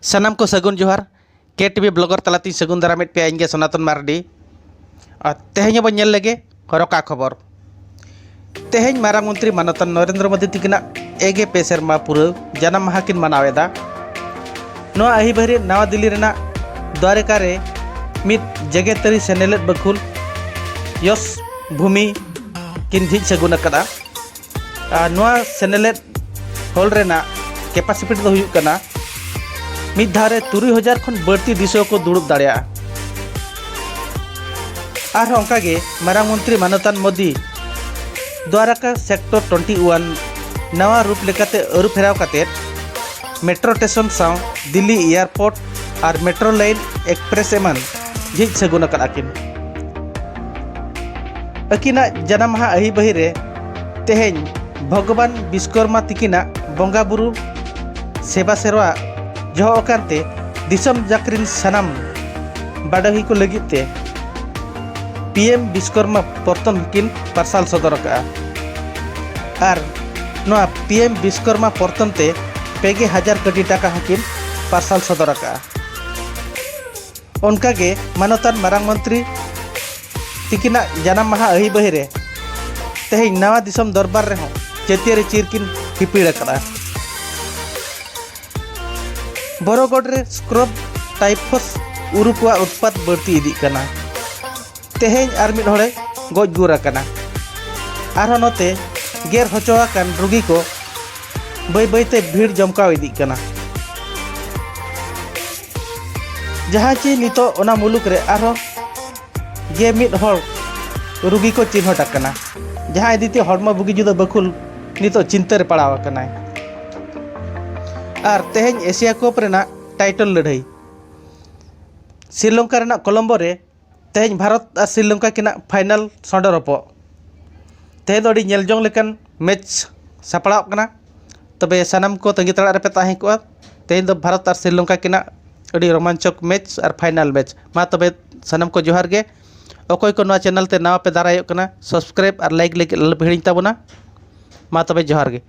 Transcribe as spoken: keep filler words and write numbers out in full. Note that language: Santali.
ᱥᱟᱱᱟᱢ ᱠᱚ ᱥᱟᱹᱜᱩᱱ ᱡᱚᱦᱟᱨ᱾ ᱠᱮ ᱴᱤ ᱵᱷᱤ ᱵᱞᱚᱜᱟᱨ ᱛᱟᱞᱟᱛᱮᱧ ᱥᱟᱹᱜᱩᱱ ᱫᱟᱨᱟᱢᱮᱫ ᱯᱮᱭᱟ, ᱤᱧ ᱜᱮ ᱥᱚᱱᱟᱛᱚᱱ ᱢᱟᱨᱰᱤ᱾ ᱟᱨ ᱛᱮᱦᱮᱧ ᱦᱚᱸᱵᱚᱱ ᱧᱮᱞ ᱞᱮᱜᱮ ᱦᱚᱨᱚᱠᱟ ᱠᱷᱚᱵᱚᱨ᱾ ᱛᱮᱦᱮᱧ ᱢᱟᱨᱟᱝ ᱢᱚᱱᱛᱨᱤ ᱢᱟᱱᱚᱛᱟᱱ ᱱᱚᱨᱮᱱᱫᱨᱚ ᱢᱳᱫᱤ ᱛᱤᱠᱤᱱᱟᱜ ᱮ ᱜᱮ ᱯᱮ ᱥᱮᱨᱢᱟ ᱯᱩᱨᱟᱹᱣ ᱡᱟᱱᱟᱢ ᱢᱟᱦᱟ ᱠᱤᱱ ᱢᱟᱱᱟᱣ ᱮᱫᱟ᱾ ᱱᱚᱣᱟ ᱟᱹᱦᱤᱵᱟᱹᱦᱤ ᱨᱮ ᱱᱟᱣᱟ ᱫᱤᱞᱞᱤ ᱨᱮᱱᱟᱜ ᱫᱣᱟᱨᱮᱠᱟ ᱨᱮ ᱢᱤᱫ ᱡᱮᱜᱮᱛᱟᱹᱨᱤ ᱥᱮᱱᱮᱞᱮᱫ ᱵᱟᱹᱠᱷᱩᱞ ᱭᱚᱥ ᱵᱷᱩᱢᱤ ᱠᱤᱱ ᱡᱷᱤᱡ ᱥᱟᱹᱜᱩᱱ ᱟᱠᱟᱫᱟ᱾ ᱟᱨ ᱱᱚᱣᱟ ᱥᱮᱱᱮᱞᱮᱫ ᱦᱚᱞ ᱨᱮᱱᱟᱜ ᱠᱮᱯᱟᱥᱤᱴᱤ ᱫᱚ ᱦᱩᱭᱩᱜ ᱠᱟᱱᱟ ᱢᱤᱫ ᱫᱷᱟᱣ ᱨᱮ ᱛᱩᱨᱩᱭ ᱦᱟᱡᱟᱨ ᱠᱷᱚᱱ ᱵᱟᱹᱲᱛᱤ ᱫᱤᱥᱩᱣᱟᱹ ᱠᱚ ᱫᱩᱲᱩᱵ ᱫᱟᱲᱮᱭᱟᱜᱼᱟ᱾ ᱟᱨᱦᱚᱸ ᱚᱱᱠᱟᱜᱮ ᱢᱟᱨᱟᱝ ᱢᱚᱱᱛᱨᱤ ᱢᱟᱱᱚᱛᱟᱱ ᱢᱳᱫᱤ ᱫᱣᱟᱨᱟᱠᱟ ᱥᱮᱠᱴᱚᱨ ᱴᱩᱭᱮᱱᱴᱤ ᱳᱣᱟᱱ ᱱᱟᱣᱟ ᱨᱩᱯ ᱞᱮᱠᱟᱛᱮ ᱟᱹᱨᱩ ᱯᱷᱮᱨᱟᱣ ᱠᱟᱛᱮ ᱢᱮᱴᱨᱳ ᱥᱴᱮᱥᱚᱱ ᱥᱟᱶ ᱫᱤᱞᱞᱤ ᱮᱭᱟᱨᱯᱳᱨᱴ ᱟᱨ ᱢᱮᱴᱨᱳ ᱞᱟᱭᱤᱱ ᱮᱠᱥᱯᱨᱮᱥ ᱮᱢᱟᱱ ᱡᱷᱤᱡ ᱥᱟᱹᱜᱩᱱ ᱟᱠᱟᱫ ᱟᱹᱠᱤᱱ᱾ ᱟᱹᱠᱤᱱᱟᱜ ᱡᱟᱱᱟᱢ ᱢᱟᱦᱟ ᱟᱹᱦᱤᱵᱟᱹᱦᱤ ᱨᱮ ᱛᱮᱦᱮᱧ ᱵᱷᱚᱜᱚᱵᱟᱱ ᱵᱤᱥᱠᱚᱨᱢᱟ ᱛᱤᱠᱤᱱᱟᱜ ᱵᱚᱸᱜᱟ ᱵᱩᱨᱩ ᱥᱮᱵᱟ ᱥᱮᱨᱣᱟ ᱡᱚᱦᱚᱜ ᱟᱠᱟᱱ ᱛᱮ ᱫᱤᱥᱚᱢ ᱡᱟᱠᱨᱤᱱ ᱥᱟᱱᱟᱢ ᱵᱟᱰᱚᱦᱤ ᱠᱚ ᱞᱟᱹᱜᱤᱫ ᱛᱮ ᱯᱤ ᱮᱢ ᱵᱤᱥᱠᱚᱨᱢᱟ ᱯᱚᱨᱛᱚᱱ ᱦᱚᱸᱠᱤᱱ ᱯᱟᱨᱥᱟᱞ ᱥᱚᱫᱚᱨ ᱟᱠᱟᱫᱼᱟ᱾ ᱟᱨ ᱱᱚᱣᱟ ᱯᱤ ᱮᱢ ᱵᱤᱥᱠᱚᱨᱢᱟ ᱯᱚᱨᱛᱚᱱ ᱛᱮ ᱯᱮ ᱜᱮ ᱦᱟᱡᱟᱨ ᱠᱟᱹᱣᱰᱤ ᱴᱟᱠᱟ ᱦᱚᱸᱠᱤᱱ ᱯᱟᱨᱥᱟᱞ ᱥᱚᱫᱚᱨ ᱟᱠᱟᱫᱼᱟ᱾ ᱚᱱᱠᱟᱜᱮ ᱢᱟᱱᱚᱛᱟᱱ ᱢᱟᱨᱟᱝ ᱢᱚᱱᱛᱨᱤ ᱛᱤᱠᱤᱱᱟᱜ ᱡᱟᱱᱟᱢ ᱢᱟᱦᱟ ᱟᱹᱦᱤᱵᱟᱹᱦᱤ ᱨᱮ ᱛᱮᱦᱮᱧ ᱱᱟᱣᱟ ᱫᱤᱥᱚᱢ ᱫᱚᱨᱵᱟᱨ ᱨᱮᱦᱚᱸ ᱡᱟᱹᱛᱤᱭᱟᱹᱨᱤ ᱪᱤᱨ ᱠᱤᱱ ᱦᱤᱯᱤᱲ ᱟᱠᱟᱫᱼᱟ᱾ ᱵᱚᱨᱚᱜᱚᱰ ᱨᱮ ᱥᱠᱨᱚᱵ ᱴᱟᱭᱯᱷᱚᱥ ᱩᱨᱩ ᱠᱚᱣᱟᱜ ᱩᱛᱯᱟᱛ ᱵᱟᱹᱲᱛᱤ ᱤᱫᱤᱜ ᱠᱟᱱᱟ᱾ ᱛᱮᱦᱮᱧ ᱟᱨ ᱢᱤᱫ ᱦᱚᱲᱮ ᱜᱚᱡ ᱜᱩᱨ ᱟᱠᱟᱱᱟ᱾ ᱟᱨᱦᱚᱸ ᱱᱚᱛᱮ ᱜᱮᱨ ᱦᱚᱪᱚ ᱟᱠᱟᱱ ᱨᱩᱜᱤ ᱠᱚ ᱵᱟᱹᱭ ᱵᱟᱹᱭᱛᱮ ᱵᱷᱤᱲ ᱡᱚᱢᱠᱟᱣ ᱤᱫᱤᱜ ᱠᱟᱱᱟ᱾ ᱡᱟᱦᱟᱸ ᱪᱮ ᱱᱤᱛᱚᱜ ᱚᱱᱟ ᱢᱩᱞᱩᱠ ᱨᱮ ᱟᱨᱦᱚᱸ ᱜᱮ ᱢᱤᱫ ᱦᱚᱲ ᱨᱩᱜᱤ ᱠᱚ ᱪᱤᱱᱦᱟᱹᱴ ᱟᱠᱟᱱᱟ, ᱡᱟᱦᱟᱸ ᱤᱫᱤᱛᱮ ᱦᱚᱲᱢᱚ ᱵᱩᱜᱤ ᱡᱩᱫᱟᱹ ᱵᱟᱹᱠᱷᱩᱞ ᱱᱤᱛᱚᱜ ᱪᱤᱱᱛᱟᱹ ᱨᱮ ᱯᱟᱲᱟᱣ ᱟᱠᱟᱱᱟᱭ᱾ ᱟᱨ ᱛᱮᱦᱮᱧ ᱮᱥᱤᱭᱟ ᱠᱟᱯ ᱨᱮᱱᱟᱜ ᱴᱟᱭᱴᱚᱞ ᱞᱟᱹᱲᱦᱟᱹᱭ ᱥᱨᱤᱞᱚᱝᱠᱟ ᱨᱮᱱᱟᱜ ᱠᱚᱞᱚᱢᱵᱳ ᱨᱮ ᱛᱮᱦᱮᱧ ᱵᱷᱟᱨᱚᱛ ᱟᱨ ᱥᱨᱤᱞᱚᱝᱠᱟ ᱠᱤᱱᱟᱜ ᱯᱷᱟᱭᱱᱟᱞ ᱥᱚᱸᱰᱮ ᱨᱚᱯᱚᱜ᱾ ᱛᱮᱦᱮᱧ ᱫᱚ ᱟᱹᱰᱤ ᱧᱮᱞ ᱡᱚᱝ ᱞᱮᱠᱟᱱ ᱢᱮᱪ ᱥᱟᱯᱲᱟᱣᱚᱜ ᱠᱟᱱᱟ᱾ ᱛᱚᱵᱮ ᱥᱟᱱᱟᱢ ᱠᱚ ᱛᱟᱺᱜᱤ ᱛᱟᱲᱟᱜ ᱨᱮᱯᱮ ᱛᱟᱦᱮᱸ ᱠᱚᱜᱼᱟ᱾ ᱛᱮᱦᱮᱧ ᱫᱚ ᱵᱷᱟᱨᱚᱛ ᱟᱨ ᱥᱨᱤᱞᱚᱝᱠᱟ ᱠᱤᱱᱟᱜ ᱟᱹᱰᱤ ᱨᱳᱢᱟᱧᱪᱚᱠ ᱢᱮᱪ ᱟᱨ ᱯᱷᱟᱭᱱᱟᱞ ᱢᱮᱪ᱾ ᱢᱟ ᱛᱚᱵᱮ ᱥᱟᱱᱟᱢ ᱠᱚ ᱡᱚᱦᱟᱨ ᱜᱮ᱾ ᱚᱠᱚᱭ ᱠᱚ ᱱᱚᱣᱟ ᱪᱮᱱᱮᱞ ᱛᱮ ᱱᱟᱣᱟ ᱯᱮ ᱫᱟᱨᱟᱭᱚᱜ ᱠᱟᱱᱟ, ᱥᱟᱵᱥᱠᱨᱟᱭᱤᱵ ᱟᱨ ᱞᱟᱭᱤᱠ ᱞᱟᱹᱜᱤᱫ ᱟᱞᱚᱯᱮ ᱦᱤᱲᱤᱧ ᱛᱟᱵᱚᱱᱟ᱾ ᱢᱟ ᱛᱚᱵᱮ ᱡᱚᱦᱟᱨ ᱜᱮ᱾